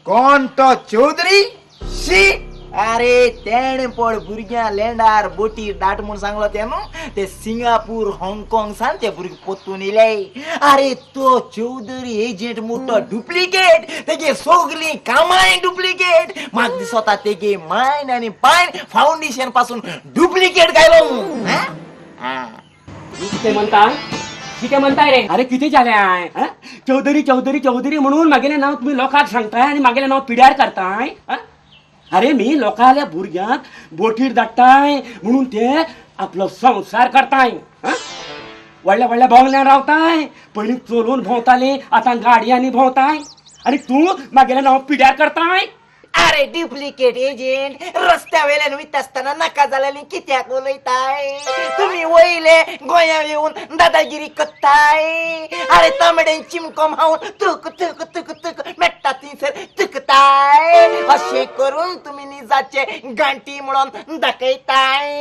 कोण तो चौधरी? शी, अरे तेणे पळ भुरग्यां लेंडार बोटीर दाट म्हूण सांगलो ते न्हू, ते सिंगापूर हाँगकाँग सान ते भुरगे पोत्तून येयले. अरे तो चौधरी एजंट मोठो डुप्लिकेट, तेगे सगलीं कामांय डुप्लिकेट. म्हाका दिसता तेगे मायन आनी पायन फावंडेशन पासून डुप्लिकेट घायलो. कितें म्हणता, कितें म्हणताय रे? अरे कितें जालें? चौधरी चौधरी चौधरी म्हणून मागेलें नांव तुमी लोकांक सांगताय आनी मागेलें नांव पिड्यार करताय. अरे मी लोकांल्या भुरग्यांक बोटीर धाडटाय म्हणून ते आपलो संवसार करताय. व्हडल्या व्हडल्या बंगल्यान रावताय, पयलीं चलून भोंवताली, आतां गाडयांनी भोंवताय आनी तूं मागेलें नांव पिड्यार करताय. अरे डुप्लिकेट एजंट, रस्त्या वयल्यान वयता आसतना नाका जाल्यार कित्याक उलयताय? तुमी वयले गोंया येवन दादागिरी करताय. अरे तांबडेन चिमको मावन तुक तुक तुक तुक मेट्टा थंयसर तुकताय. अशें करून तुमी निजाचे गांठी म्हणून दाखयताय.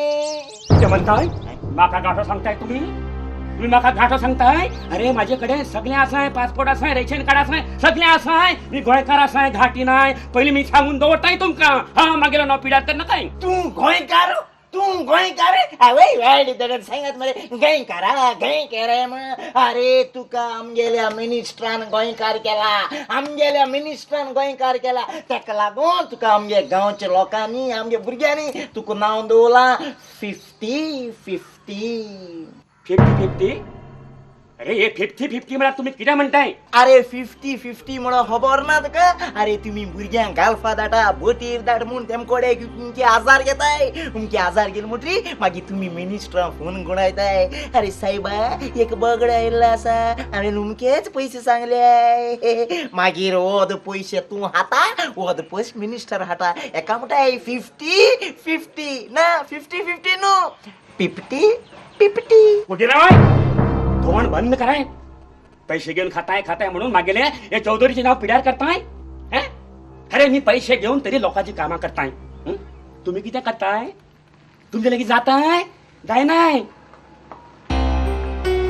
कितें म्हणताय? म्हाका गांठो सांगताय तुमी? तुम्ही म्हाका गांठो सांगताय? अरे माझे कडेन सगळें आसाय, पासपोर्ट आसाय, रेशन कार्ड आसाय, सगळें आसाय. मी गोंयकार आसाय, घाटी नाय. पयलीं मी सांगून दवरताय तुमकां. हा, मागेलो नांव पिड्यार तर नाकाय. तूं गोंयकार, तूं गोंयकार? हांवें वेळ सांगात मरे गोंयकारा गोंयकार म्हण. अरे तुका आमगेल्या मिनिस्ट्रान गोंयकार केला, आमगेल्या मिनिस्ट्रान गोंयकार केला. ताका लागून तुका आमगे गांवच्या लोकांनी आमगे भुरग्यांनी तुका नांव दवरलां 50 50. 50 50? अरे हे 50 50 म्हळ्यार तुमी कितें म्हणटाय? अरे 50 50 म्हणून खबर ना तुका? अरे तुमी भुरग्यांक गाल्फा धाडटा, बोटीर धाड म्हूण तेमकोडे तुमचे आजार घेताय. तुमचे आजार गेले म्हणटरी मागीर तुमी मिनिस्टरां फोन गुणायताय. अरे सायबा एक बगडो आयिल्लो आसा, हांवें उमकेच पयशे सांगले. मागीर ओद पयशे तूं खाता, ओद पयशे मिनिस्टर खाता. एका म्हणटाय 50 50 ना 50 50 न्हू, 50 50. वगैरे तोंड बंद कराय. पैसे घेऊन खाताय खाताय म्हणून मागेले हे चौधरीचे नाव पिड्यार करताय. अरे मी पैसे घेऊन तरी लोकांची कामां करताय. तुम्ही कितें करताय? तुमचे लगीत जाताय जायनाय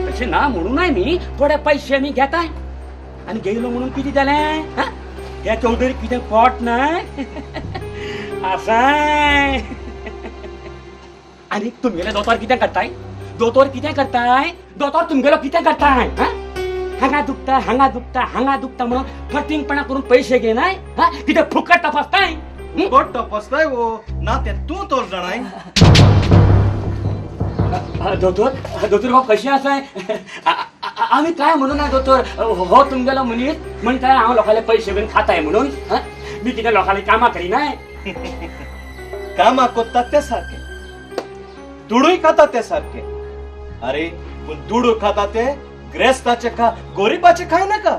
तशें ना म्हणूनय मी थोडे पैसे मी घेताय आनी गेलो म्हणून कितें जालें? हे चौधरी कितें पोट नाय आसाय. आनी तुमगेले दोतोर कितें करताय? दोतोर कितें करताय? दोतोर तुमगेलो कितें करताय? हांगा दुखता, हांगा दुखता, हांगा दुखता म्हणून फटींगपणा करून पैसे घेनाय. कितें फुकट तपासताय? फुकट तपासताय वो ना तें तूं तर जाणाय. दोतोर, दोतोर बाब कशें आसाय? आमी काय म्हणून ना दोतोर, हो तुमगेलो मनीस म्हणटाय हांव लोकांले पैसे बीन खाताय म्हणून. मी कितें लोकांली कामां करिनाय? कामां करतात ते सारके, दुडूय खाता ते सारके. अरे पूण दुडू खाता ते ग्रेस्ताचे खा, गोरिबाचे खाय नाका.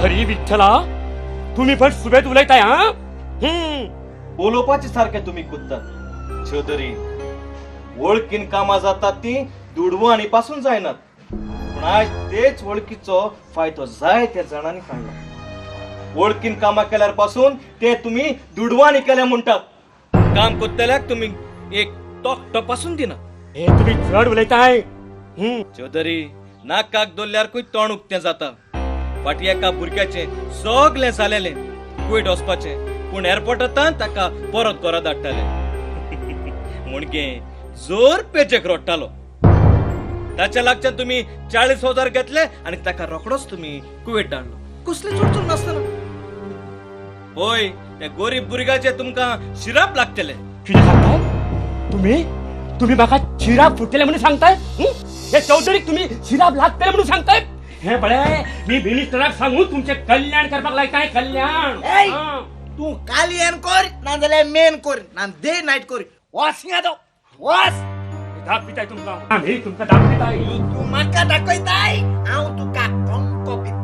हरी विठ्ठला, तुम्ही पण सुबेत उलयताय. हा, उलोवपाचे सारके तुमी कुत्तात चौधरी. वळखीन कामां जातात ती दुडवांनी पासून जायनात, पूण आयज तेच वळखीचो फायदो जाय त्या जाणांनी काडला. वळखीन कामां केल्यार पासून ते तुमी दुडवांनी केल्या म्हणटात. काम करतल्याक तुमी एक तोकटो पासून दिना. हे तुम्ही चड उलयताय. चौधरी, नाकाक दोल्ल्यार खंय तोंड उक्तें जाता. फाटीं एका भुरग्याचें सगळें जालेलें कुवेट वचपाचें, पूण एअरपोर्टांत ताका परत घरा धाडटाले. मुणगे जोर पेजेक रडटालो. ताच्या लागच्यान तुमी 40,000 घेतले आनी ताका रोखडोच तुमी कुवेट धाडलो, कसली चुरचूर नासतना. होय, त्या गोरीब भुरग्याचे तुमकां शिराप लागतले. कितें सांगताय तुम्ही? तुम्ही म्हाका शिराप फुटतले म्हणून सांगताय? हे चौधरीक तुम्ही शिराप लागतले म्हणून सांगताय? हे पळय, मी मिनिस्टराक सांगून तुमचे कल्याण करपाक लायताय. कल्याण. तूं कालयान कर नाजाल्यार मेन कर, ना डे नायट कर. वास हिंगा तो वास. दाखयताय तुमकां, आमी तुमकां दाखयताय. तूं म्हाका दाखयताय, हांव तुका कोंको पिताय.